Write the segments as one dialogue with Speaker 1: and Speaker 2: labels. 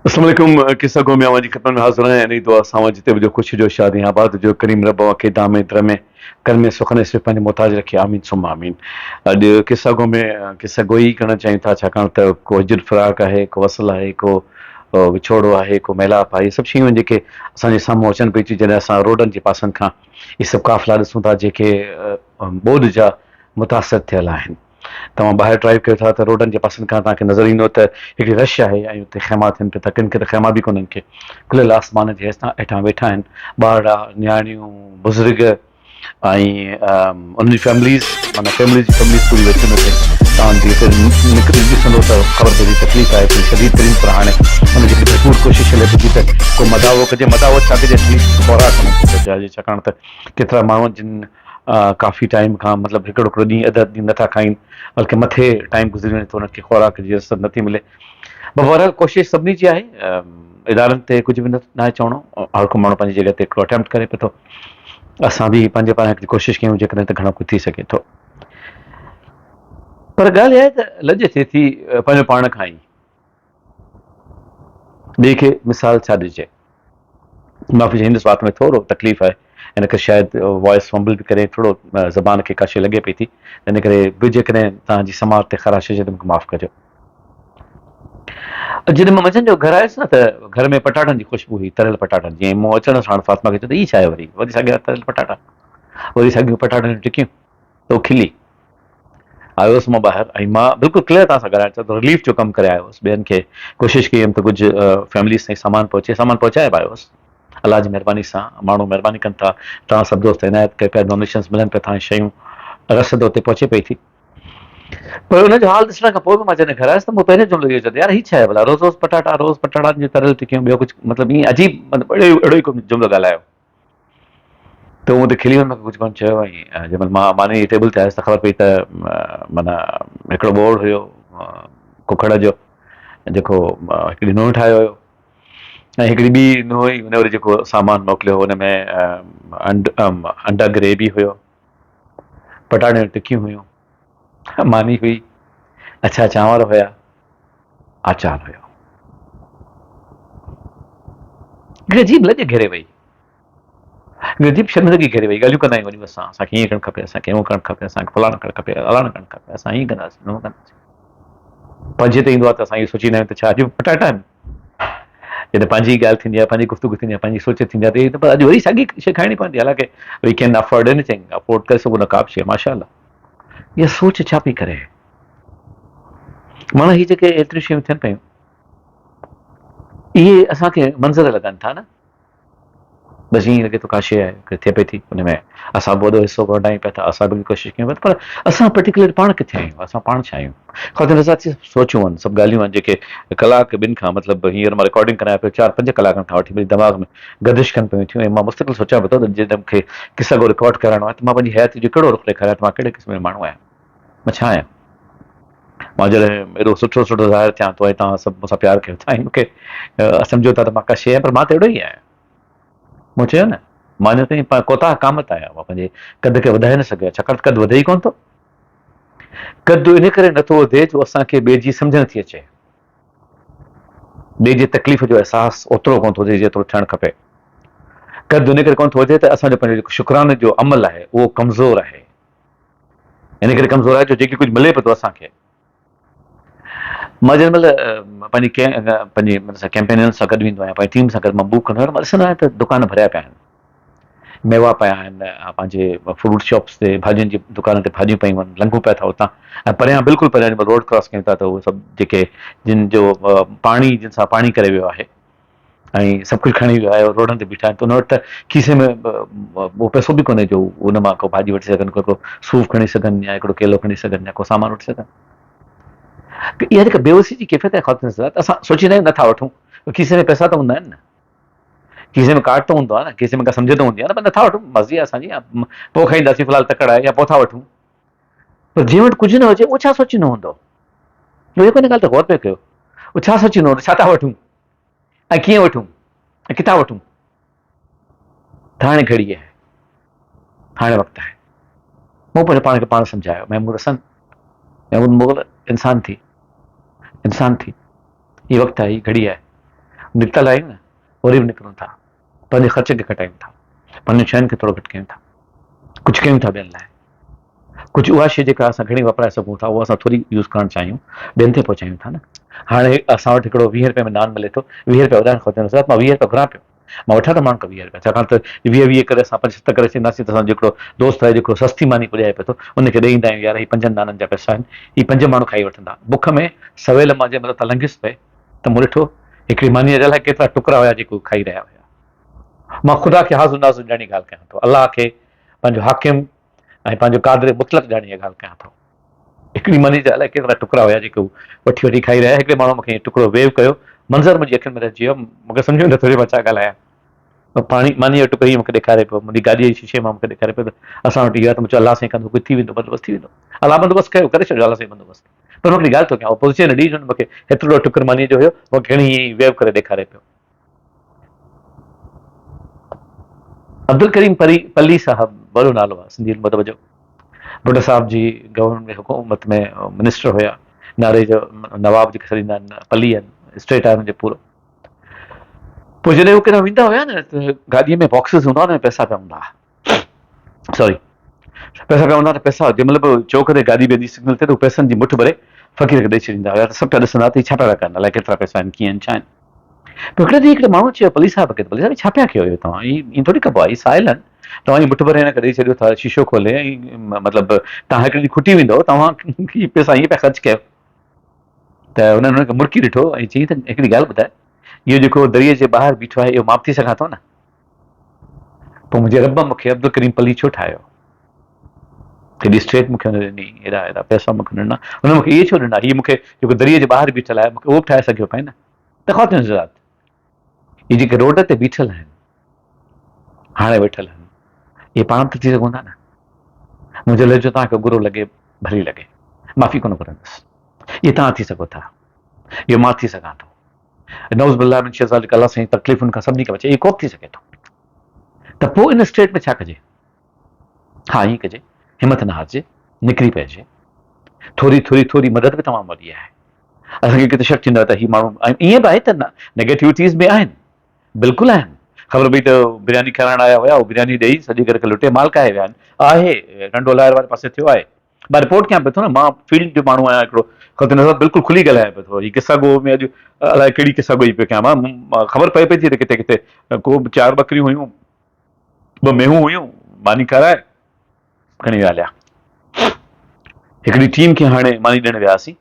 Speaker 1: السلام عليڪم قصه گو ۾ اوهان جي خدمت ۾ حاضر آهيان انهي دعا سان اوهان جتي به هجو خوش هجو شاد ۽ آباد هجو ڪريم رب اوهان کي دامي درمي ڪرمي سخن صرف پنهنجي محتاج رکي آمين ثم آمين اڄ قصه گو ۾ قصه گوئي ڪرڻ چاهيون ٿا ڇاڪاڻ ته ڪو هجر فراق آهي ڪو وصل آهي ڪو وڇوڙو آهي ڪو ميلاپ آهي سڀ شيون جيڪي اسان جي سامهون اچن پئي ٿيون جڏهن اسان روڊن جي پاسن کان اهي سڀ قافلا ڏسون ٿا جيڪي ٻوڏ جا متاثر ٿيل آهن توهان ٻاهر ڊرائيو ڪيو ٿا ته روڊن جي پاسن کان توهان کي نظر ايندو ته هڪڙي رش آهي ۽ اتي خيما ٿين پيا ٿا ڪن کي ته خيما به ڪونهن ڪي کليل آسمان جي هيٺان ويٺا آهن ٻارڙا نياڻيون بزرگ ۽ انهن جي فيمليز معنيٰ فيمليز جي فيمليز پوري ويٺيون اتي توهان جي اتي نڪري ڏسندو ته خبر پئجي تڪليف آهي ٿوري شديد ترين پر هاڻي ان جي هڪڙي ڀرپور ڪوشش هلي پئي ٿي ته ڪو مداوو ڪجي مداوو ڇا ڪجي ايٽليسٽ خوراڪ انهن کي پهچائجي ڇاڪاڻ ته ڪيترا ماڻهو جن ڪافي ٽائيم کان مطلب هڪڙو هڪڙو ڏينهن اڌ اڌ ڏينهن نٿا کائين بلڪه مٿي ٽائيم گذري وڃي ٿو انهن کي خوراڪ جي رسد نٿي ملي بهرحال ڪوشش سڀني جي آهي ادارن تي ڪجهه به ناهي چوڻو هر ڪو ماڻهو پنهنجي جڳهه تي هڪڙو اٽيمپٽ ڪري پيو ٿو اسان به پنهنجي پاران هڪڙي ڪوشش ڪيون جيڪڏهن ته گهڻو ڪجهه ٿي سگهي ٿو پر ڳالهه اها آهي ته لڄ ٿئي ٿي پنهنجو پاڻ کان ئي ٻئي کي مثال ڇا ڏجي؟ معافي چاهيندس وات ۾ ٿورو تڪليف آهي ان ڪري شايد وائس فمبل به ڪري ٿورو زبان کي ڪا شي لڳي پئي ٿي ان ڪري به جيڪڏهن توهان جي سماعت تي خراش هجي ته مونکي معاف ڪجو. جڏهن مان منجهند جو گهر آيس نه ته گهر ۾ پٽاٽن جي خوشبو هئي تريل پٽاٽن جي ۽ مون اچڻ ساڻ فاطمه کي چيو ته هي ڇا آهي وري وري ساڳيا تريل پٽاٽا وري ساڳيون پٽاٽن جون ٽڪيون ته هو کلي آيو هوس مان ٻاهر ۽ مان بلڪل ڪليئر توهان سان ڳالهائڻ چاهيان ٿو رليف جو ڪم ڪري آيو هوس ٻين کي ڪوشش ڪئي هيم ته ڪجهه فيمليز تائين سامان پهچي سامان پهچائي به آيو هوس الله جي مهرباني سان ماڻهو مهرباني ڪن ٿا توهان سڀ دوست عنايت ڪيو پيا ڊونيشنز ملن پيا ٿا ۽ شيون رسد اتي پهچي پئي ٿي پر ان جو حال ڏسڻ کان پوء به مان جڏهن گهر آيس ته مون پهريون جملو اهو چيو ته يار هي ڇا آهي ڀلا روز روز پٽاٽا روز پٽاٽن جون تريل ٽڪيون ٻيو ڪجهه مطلب ائين عجيب مطلب اهڙو ئي ڪو جملو ڳالهايو ته مون تي کلي هن مونکي ڪجهه ڪونه چيو ۽ جنهن مهل مان ماني جي ٽيبل تي آيس ته خبر پئي ته معنيٰ هڪڙو ٻوڙ هيو ڪکڙ جو جيڪو هڪڙي نونهن ٺاهيو هيو ۽ هڪڙي ٻي نونهن هئي ان وري جيڪو سامان موڪليو هو ان ۾ انڊا گريوي هيو پٽاٽن جون ٽڪيون هيون ماني هئي اڇا چانور هيا آچار هيو هڪڙي عجيب لڄ گهري وئي هڪڙي عجيب شرمندگي گهري وئي ڳالهيون ڪندا آهيون وڃون اسان اسان کي ائين ڪرڻ کپي اسان کي هونئن ڪرڻ کپي اسان کي فلاڻو ڪرڻ کپي الاڻو ڪرڻ کپي اسان ائين ڪنداسين هونئن ڪنداسين پنهنجي تي ايندو آهي ته اسان اهو سوچيندا آهيون ته ڇا اڄ پٽاٽا آهن جڏهن پنهنجي ڳالهه ٿيندي آهي پنهنجي گفتگو ٿيندي آهي پنهنجي سوچ ٿيندي آهي ته پر اڄ وري ساڳي شيء کائڻي پوندي حالانڪه we can afford anything afford ڪري سگهون نه ڪا به شيء ماشاء الله اها سوچ ڇا پئي ڪري معنيٰ هي جيڪي ايتريون شيون ٿين پيون اهي اسان کي منظر لڳن ٿا نه بس ائين لڳي ٿو ڪا شيء آهي ٿئي پئي ٿي ان ۾ اسان به وڏو حصو ونڊايون پيا ٿا اسان به ڪوشش ڪيون پيا پر اسان پرٽيڪولر پاڻ ڪٿي آهيون اسان پاڻ ڇا آهيون خواتين حضرات سڀ سوچون آهن سڀ ڳالهيون آهن جيڪي ڪلاڪ ٻن کان مطلب هينئر مان رڪارڊنگ ڪرايان پيو چار پنج ڪلاڪن کان وٺي منهنجي دماغ ۾ گردش ڪن پيون ٿيون ۽ مان مستقل سوچان پيو ٿو ته جڏهن مون کي قصا گو رڪارڊ ڪرائڻو آهي ته مان پنهنجي حياتي جو ڪهڙو رخ ڏيکاريان ته مان ڪهڙي قسم جو ماڻهو آهيان مان ڇا آهيان؟ مان جڏهن ايڏو سٺو سٺو ظاهر ٿيان ٿو ۽ توهان سڀ مون سان پيار ڪيو ٿا ۽ مون کي سمجهو ٿا ته مان ڪا شيء آهيان پر مان ته اهڙو ئي آهيان. مون چيو نه مان اڃا تائين ڪوتاهه قامت آهيان مان پنهنجي قد کي وڌائي نه سگهيو آهيان ڇاڪاڻ ته قد وڌي ئي ڪونه ٿو. قد ان ڪري نٿو وڌي جو اسان کي ٻئي جي سمجهه نٿي اچي. ٻئي جي تڪليف جو احساس اوترو ڪونه ٿو ٿئي جيترو ٿيڻ کپي. قد ان ڪري ڪونه ٿو وڌي ته اسان جو پنهنجو جيڪو شڪراني جو عمل آهي اهو ڪمزور آهي. ان ڪري ڪمزور آهي جو جيڪي ڪجهه ملي پيو ٿو اسان کي مان جنهن مهل پنهنجي پنهنجي مطلب ڪيمپينن سان گڏ ويندو آهيان پنهنجي ٽيم سان گڏ مان بوڪ ڪندو آهيان مان ڏسندو آهيان ته دڪان ڀريا پيا آهن ميوا پيا آهن پنهنجي فروٽ شاپس تي ڀاڄين جي دڪانن تي ڀاڄيون پيون آهن لنگهون پيا ٿا اتان ۽ پريان بلڪل پريان جنهن مهل روڊ ڪراس ڪيون ٿا ته اهي سڀ جيڪي جن جو پاڻي جن سان پاڻي ڪري ويو آهي ۽ سڀ ڪجهه کڻي ويو آهي روڊن تي بيٺا آهن ته ان وٽ ته کيسي ۾ اهو پئسو به ڪونهي جو ان مان ڪو ڀاڄي وٺي سگهن ڪو صوف کڻي سگهن يا هڪڙو ڪيلو کڻي سگهن يا ڪو سامان وٺي سگهن ته اها جيڪا بيوسي جي ڪيفيت آهي خواتين حضرات اسان سوچيندا آهيون نٿا وٺون کيسي ۾ پئسا ته هوندا آهن نه کيسي ۾ ڪارڊ ته هوندو آهي نه کيسي ۾ ڪا سمجهه ته هوندي آهي نه پر نٿا وٺون مرضي آهي اسان جي پوء کائينداسين في الحال تڪڙ آهي يا پوء ٿا وٺون پر جنهن وٽ ڪجهه نه هجي اهو ڇا سوچيندو هوندو اهو ان ڳالهه تي غور پيو ڪيو اهو ڇا سوچيندو هوندو ڇا ٿا وٺون ۽ ڪيئن وٺون ۽ ڪٿان وٺون؟ ته هاڻي گهڙي آهي، هاڻي وقت آهي. مون پنهنجو پاڻ کي پاڻ سمجهايو، محمود حسن، محمود مغل انسان ٿي، انسان ٿي، هي وقت آهي، هي گهڙي آهي. نڪتل آهيون نه، وري به نڪرون ٿا، پنهنجي خرچ کي گهٽايون ٿا، پنهنجين شين کي ٿورو گهٽ ڪيون ٿا، ڪجهه ڪيون ٿا ٻين لاء. ڪجهه اها شيء جيڪا اسان گهڻي واپرائي سگهون ٿا، اها اسان ٿوري يوز ڪرڻ چاهيون، ٻين تائين پهچايون ٿا نه. هاڻي اسان وٽ هڪڙو ويهه رپئي ۾ نان ملي ٿو، ويهه رپيا وڌائڻ کپن، مان ويهه رپيا گهران پيو. مان وٺان ٿو ماڻهن کان ويهه رپيا، ڇاڪاڻ ته ويهه ويهه ڪري اسان پنج ست ڪري ڇڏينداسين ته اسان جو هڪڙو دوست آهي جيڪو سستي ماني پڄائي پيو ٿو، ان کي ڏئي ايندا آهيون، يار هي پنجن نانن جا پئسا آهن، هي پنج ماڻهو کائي وٺندا. بک ۾ سويل مان جنهن مهل اتان لنگهيس پئي ته مون ڏٺو هڪڙي مانيء جا الائي ڪيترا ٽڪرا هيا جيڪي هو کائي رهيا هيا. مان خدا کي حاضر ناظر ڄاڻي ڳالهه ڪيان ٿو، الله کي پنهنجو حاڪم ۽ پنهنجو قادر مطلق ڄاڻي اها ڳالهه ڪيان ٿو. هڪڙي ماني جا الائي ڪيترا ٽڪرا هيا جيڪي هو وٺي وٺي کائي رهيا. هڪڙي ماڻهوء مون کي ائين ٽڪرو ويو ڪيو. منظر منهنجي اکين ۾ رهجي ويو. مون کي سمجهه ۾ نٿو اچي مان ڇا ڳالهايان. پاڻي مانيء جو ٽڪرو ائين مون کي ڏيکاري پيو. منهنجي گاڏيء جي شيشي مان مون کي ڏيکاري پيو ته اسان وٽ اهو آهي ته مون چيو الله سائين ڪندو ڪجهه ٿي ويندو بندوبست ٿي ويندو. الله بندوبست ڪيو ڪري ڇڏيو الله سائين بندوبست. پر مان هڪڙي ڳالهه ٿو ڪيان اهو پوزيشن ڏئي جو مون کي هيترو ٽڪر مانيء جو هيو مون کي کڻي ائين ويو ڪري ڏيکاري پيو. عبدالڪريم پري پلي صاحب وڏو نالو آهي سنڌي علم ادب جو ڀٽو صاحب جي گورنمينٽ ۾ حڪومت ۾ منسٽر هيا ناري جو نواب جيڪي سڏيندا آهن پلي آهن اسٽيٽ آهي جو پورو پوء جڏهن هو ڪيڏانهن ويندا هيا نه ته گاڏي ۾ باڪسز هوندا هئا پئسا پيا هوندا هئا سوري پئسا پيا هوندا ته پئسا جنهن مهل به چوڪ تي گاڏي بيهندي سگنل تي ته پئسن جي مٺ ڀري فقير کي ڏئي ڇڏيندا هيا ته سڀ پيا ڏسندا ته ڇا پيا ڪن الائي ڪيترا پئسا آهن ڪيئن آهن ڇا آهن پوء هڪڙي ڏينهن هڪڙي ماڻهوء چيو پلي صاحب کي ته پلي صاحب هي ڇا پيا ڪيو اهو توهان هي ائين ٿوري ڪبو آهي هي سائل آهن توهان هي مٺ ڀري هن کي ڏئي ڇڏيو ٿا شيشو کولي ۽ مطلب توهان هڪڙي ڏينهن کٽي ويندؤ توهان هي پئسا ائين پيا خرچ ڪيو ته هنن هن کي مرڪي ڏٺو ۽ چيائين ته هڪڙي ڳالهه ٻڌاء اهو جيڪو دريء جي ٻاهر بيٺو آهي اهو مان به ٿي سگهان ٿو نه پوء منهنجي رب مون کي عبدالڪريم پلي ڇو ٺاهيو هيڏي اسٽريٽ مون کي هن ڏني هيڏا هيڏا پئسا مون کي ڏنا هن مون کي اهي ڇو ڏنا هي مون کي جيڪو دريء جي ٻاهر بيٺل آهي مون کي اهو به ٺاهي سگهيو پئي نه ته خواتين حضرات هي جيڪي روڊ تي بيٺل آهن هاڻي ويٺل آهن اهي پاڻ به ته ٿي سگهون ٿا نه منهنجو لهجو توهان کي برو لڳي ڀلي لڳي معافي ڪونه گهرندس اهي توهان ٿي سگهو ٿا اهو مان ٿي سگهان ٿو نعوذ بالله من شر ذلک الله سائين تڪليفن کان سڀني کي بچائي اهو ڪو به ٿي سگهي ٿو ته پوء ان اسٽيٽ ۾ ڇا ڪجي ها ائين ڪجي، همٿ نه هارجي، نڪري پئجي. ٿوري ٿوري ٿوري مدد به تمام وڏي آهي. اسان کي ڪٿي شڪ ٿيندو آهي ته هي ماڻهو ائين به آهي ته نيگيٽوٽيز به آهن، بلڪل آهن. خبر پئي ته برياني کارائڻ آيا هيا، هو برياني ڏئي سڄي گهر کي لٽي مال ڪاهي ويا آهن. آهي ٽنڊو لاهر واري پاسي ٿيو آهي. مان رپورٽ ڪيان پيو ٿو نه، مان فيلڊ جو ماڻهو آهيان هڪڙو خط نظر بلڪل کلي ڳالهايان پيو ٿو. هي قصا گو ۾ اڄ الائي ڪهڙي قصا گوئي پيو ڪيان مان، خبر پئي پئي ٿي ته ڪٿي ڪٿي ڪو چار ٻڪريون هيون، ٻه مينهون هيون، ماني کارائي کڻي ويا هليا. هڪڙي ٽيم کي هاڻي ماني ڏيڻ وياسين،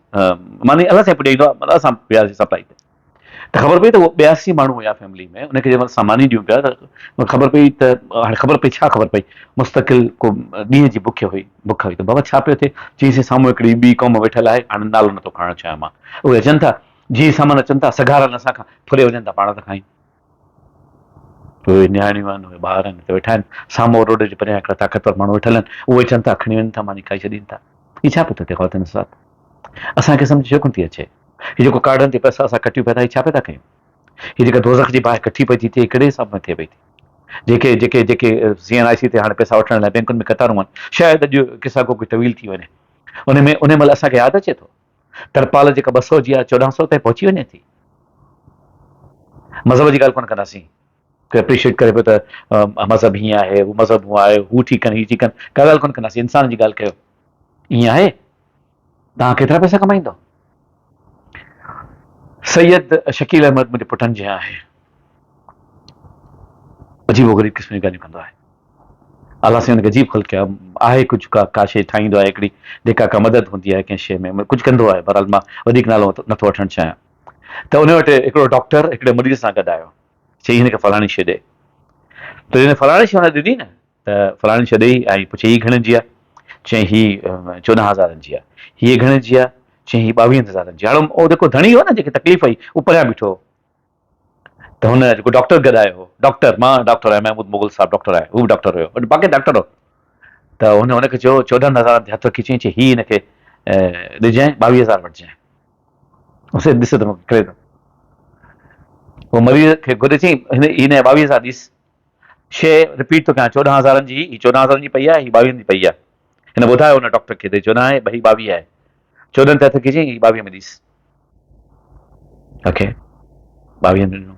Speaker 1: ماني الله سائين پڄائيندو آهي، مطلب اسان وياسين سپلائي تي ته خبر پئي ته هو 82 ماڻهو هيا فيملي ۾ ان کي جنهن مهل اسان ماني ڏيون پيا ته خبر پئي ته هاڻي خبر پئي ڇا خبر پئي مستقل ڪو ڏينهن جي بک هئي، بک هئي ته بابا ڇا پيو ٿئي؟ چيائين سامهون هڪڙي ٻي قوم ويٺل آهي، هاڻي نالو نٿو کڻڻ چاهيان مان، اهي اچن ٿا جيئن سامان اچن ٿا سگهارن اسان کان ڦري وڃن ٿا پاڻ ٿا کائين. اهي نياڻيون آهن، اهي ٻار آهن، اتي ويٺا آهن. سامهون روڊ جي پريان هڪڙا طاقتور ماڻهو ويٺل آهن. اهي اچن ٿا، کڻي وڃن ٿا، ماني کائي ڇڏين ٿا. هي ڇا پيو ٿو ٿئي خواتين حضرات؟ اسان کي سمجهه ڇو ڪونه ٿي اچي؟ هي جيڪو ڪارڊن تي پئسا اسان ڪٽيون پيا ٿا، هي ڇا پيا ٿا ڪيون؟ هي جيڪا دوزخ جي باهه ڪٺي پئي ٿي ٿئي، هي ڪهڙي حساب ۾ ٿئي پئي ٿي؟ جيڪي جيڪي جيڪي سي اين آء سي تي هاڻي پئسا وٺڻ لاء بينڪن ۾ قطارون آهن، شايد اڄ قصا گو ڪوئي طويل ٿي وڃي. ان ۾ ان مهل اسان کي ياد اچي ٿو. ترپال جيڪا 200 جي آهي 1400 تائين پهچي وڃي ٿي. مذهب جي ڳالهه ڪونه ڪنداسين. ڪو اپريشيٽ ڪري پيو ته مذهب هيئن آهي، هو مذهب هونء آهي، هو ٺيڪ آهن، هي ٺيڪ آهن، ڪا ڳالهه ڪونه ڪنداسين، انسان جي ڳالهه ڪيو. ائين آهي؟ توهان ڪيترا پئسا ڪمائيندؤ؟ سيد شڪيل احمد منهنجي پٽن جيان آهي. عجيب و غريب قسم جون ڳالهيون ڪندو آهي. الله سائين ان کي عجيب خلق ڪيو آهي ڪجهه ڪا ڪا شيء ٺاهيندو آهي هڪڙي جيڪا ڪا مدد هوندي آهي ڪنهن شيء ۾ ڪجهه ڪندو آهي بهرحال مان وڌيڪ نالو نٿو وٺڻ چاهيان ته ان وٽ هڪڙو ڊاڪٽر هڪڙي مريض سان گڏ آيو چئي هن کي فلاڻي شيء ڏي ته جڏهن فلاڻي شيء هن ڏني نه ته فلاڻي شيء ڏئي ۽ پڇي هي گهڻن جي آهي چئي هي 14 هزارن جي آهي هي گهڻن جي آهي چئي هي 22 هزارن جي هاڻي اهو جيڪو ڌڻي هو نه جيڪي تڪليف هئي اهو پريان بيٺو هو ته هن جيڪو ڊاڪٽر گڏ آيو هو، ڊاڪٽر، مان ڊاڪٽر آهيان، محمود مغل صاحب ڊاڪٽر آهي، هو به ڊاڪٽر هيو، باقي ڊاڪٽر هو، ته هن هن کي چيو 14 هزارن تي هٿ رکي چيائين، چي هي هن کي ڏجانء، 22 هزار وٺجانء. اسي ڏس ته مون کي ڪري ٿو. هو مريض کي گڏ چيائين، هن هن جا 22 هزار ڏيس. شيء رپيٽ ٿو ڪيان، 14 هزارن جي، هي 14 هزارن جي پئي آهي، هي 22 جي پئي آهي. هن ٻڌايو هن ڊاڪٽر کي ته هي 14 آهي، هي 22 آهي. 14 تي هٿ رکي چيائين، هي 22 ۾ ڏيس. اوڪي 22 ۾ ڏنو.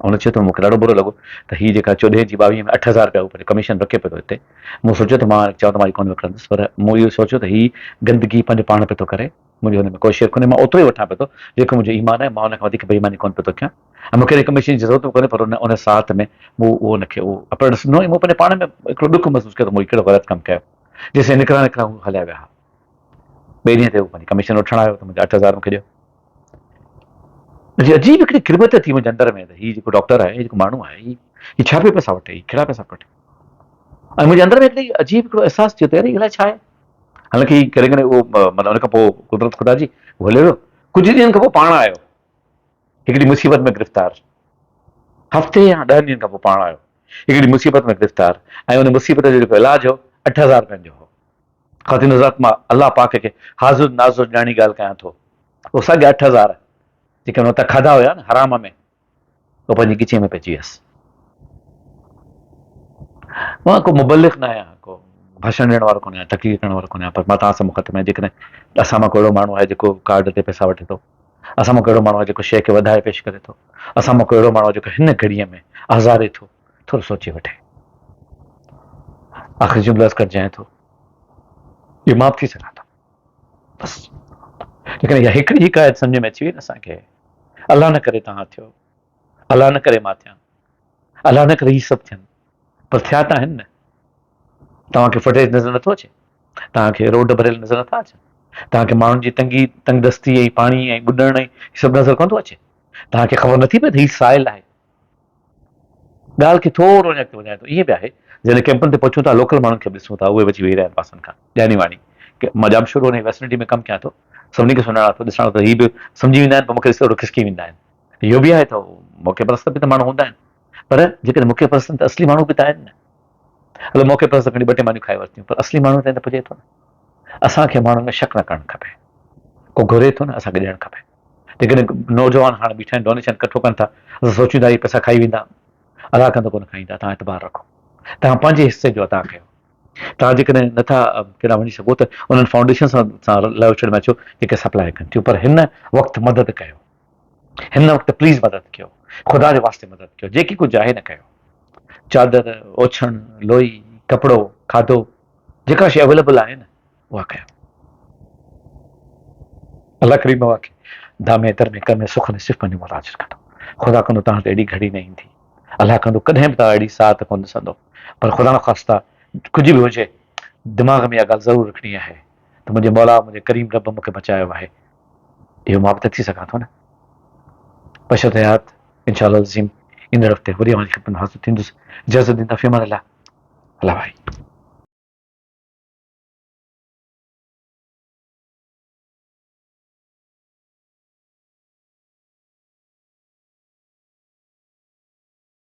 Speaker 1: هن چيو ته مون کي ڏاڍو برو لڳو ته هي جيڪا چوڏهين جي ٻاويهين ۾ 8000 رپيا هو پنهنجو ڪميشن رکي پيو ٿو هتي. مون سوچيو ته مان چوان ته مان هي ڪونه وڪڻندس پر مون اهو سوچيو ته هي گندگي پنهنجو پاڻ پيو ٿو ڪري، منهنجو هن ۾ ڪو شيئر ڪونهي، مان اوترو ئي وٺان پيو ٿو جيڪو منهنجو ايمان آهي، مان ان کان وڌيڪ بي ايماني ڪونه پيو ٿو ڪيان ۽ مون کي ان ڪميشن جي ضرورت به ڪونهي پر ان ان ساعت ۾ مون اهو ان کي اهو اپرنس ڏنو ۽ مون پنهنجي پاڻ ۾ هڪڙو ڏک محسوس ڪيو ته مون هي ڪهڙو غلط ڪم ڪيو. جيسين نڪران نڪران هو هليا ويا ها. ٻئي ڏينهن تي هو پنهنجي ڪميشن وٺڻ آيو ته منهنجا 8000 مون کي ڏيو. عجيب هڪڙي ڪربت ٿي منهنجي اندر ۾ ته هي جيڪو ڊاڪٽر آهي، هي جيڪو ماڻهو آهي، هي ڇا پيو پئسا وٺي، هي ڪهڙا پئسا پيو وٺي. ۽ منهنجي اندر ۾ هڪڙي عجيب هڪڙو احساس ٿيو ته يار هي الائي ڇا آهي. حالانڪه هي ڪڏهن ڪڏهن اهو معنيٰ ان کان پوء قدرت خدا جي هو هليو ويو. ڪجهه ڏينهن کان پوء پاڻ آيو. هڪڙي مصيبت ۾ گرفتار. هفتي يا 10 ڏينهن کان پوء پاڻ آيو. هڪڙي مصيبت ۾ گرفتار ۽ ان مصيبت جو جيڪو علاج هو 8000 رپين جو هو. خواتين حضرات مان الله پاڪ کي حاضر ناظر ڄاڻي ڳالهه ڪيان ٿو. اهي ساڳيا 8000 جيڪي هن اتان کاڌا هيا نه حرام ۾ اهي پنهنجي ڳچيء ۾ پئجي ويس. مان ڪو مبلغ نه آهيان، ڪو ڀاشڻ ڏيڻ وارو ڪونه آهيان، تقرير ڪرڻ وارو ڪونه آهيان، پر مان توهان سان مخاطب آهيان. جيڪڏهن اسان مان ڪو اهڙو ماڻهو آهي جيڪو ڪارڊ تي پئسا وٺي ٿو، اسان مان ڪو اهڙو ماڻهو آهي جيڪو شيء کي وڌائي پيش ڪري ٿو، اسان مان ڪو اهڙو ماڻهو آهي جيڪو هن گهڙيء ۾ آزاري ٿو، ٿورو سوچي وٺي. آخري جملو عرض ڪرڻ چاهيان ٿو، اهو مان به ٿي سگهان ٿو. بس جيڪڏهن اها هڪڙي حڪايت سمجهه ۾ اچي وئي نه اسان کي، الله نه ڪري توهان ٿيو، الله نه ڪري مان ٿيان، الله نه ڪري هي سڀ ٿين، پر ٿيا ته آهن نه. توهان کي فوٽيج نظر نٿو اچي؟ توهان کي روڊ ڀريل نظر نٿا اچن؟ توهان کي ماڻهن جي تنگي، تنگدستي ۽ پاڻي ۽ ٻڏڻ ۽ هي سڀ نظر ڪونه ٿو اچي؟ توهان کي خبر نٿي پئي ته هي سائل آهي؟ ڳالهه کي ٿورو اڃا اڳتي وڌايان ٿو، ائين به آهي جڏهن ڪئمپن تي پهچون ٿا لوڪل ماڻهن کي به ڏسون ٿا اهي به اچي ويهي رهيا آهن پاسن کان ڄاڻي واڻي مان ڄامشورو انهي ويسنٽي ۾ ڪم ڪيان ٿو سڀني کي سڃاڻان ٿو ڏسان ٿو هي به سمجهي ويندا آهن پر مون کي ڏسي ٿورو کسڪي ويندا آهن اهو به آهي ته موقعي پرست به ته ماڻهو هوندا آهن پر جيڪڏهن موقعي پرست آهن ته اصلي ماڻهو به ته آهن نه هلو موقعي پرست کڻي ٻه ٽي مانيون کائي ورتيون پر اصلي ماڻهو تائين ته پڄي ٿو نه اسان کي ماڻهن ۾ شڪ نه ڪرڻ کپي ڪو گهري ٿو نه اسان کي ڏيڻ کپي جيڪڏهن نوجوان هاڻ بيٺا آهن ڊونيشن ڪٺو ڪن ٿا اسان سوچيون ٿا هي پئسا کائي ويندا الله ڪندو ڪونه کائيندا توهان اعتبار رکو توهان پنهنجي حصي جو ادا ڪيو توهان جيڪڏهن نٿا ڪيڏانهن وڃي سگهو ته انهن فائونڊيشن سان سان لهه ۾ اچو جيڪي سپلاء ڪن ٿيون پر هن وقت مدد ڪيو هن وقت پليز مدد ڪيو خدا جي واسطي مدد ڪيو جيڪي ڪجهه آهي نه ڪيو چادر اوڇڻ لوئي ڪپڙو کاڌو جيڪا شي اويليبل آهي نه اها ڪيو. الله ڪريم اوهان کي دامي در ۾ ڪر ۾ سک ۽ صف پنهنجو محتاج ڪندو. خدا ڪندو توهان تي اهڙي گهڙي نه ايندي. الله ڪندو ڪڏهن به توهان اهڙي ساعت ڪونه ڏسندو. پر خدا نخواسته ڪجهه به هجي دماغ ۾ اها ڳالهه ضرور رکڻي آهي ته منهنجي مولا منهنجي ڪريم رب مون کي بچايو آهي. اهو مان به ته ٿي سگهان ٿو نه. بشرط حيات انشاء الله العظيم ايندڙ هفتي وري اوهان جي خدمت ۾ حاضر ٿيندس. اجازت ڏيندا في امان الله. الله ڀائي.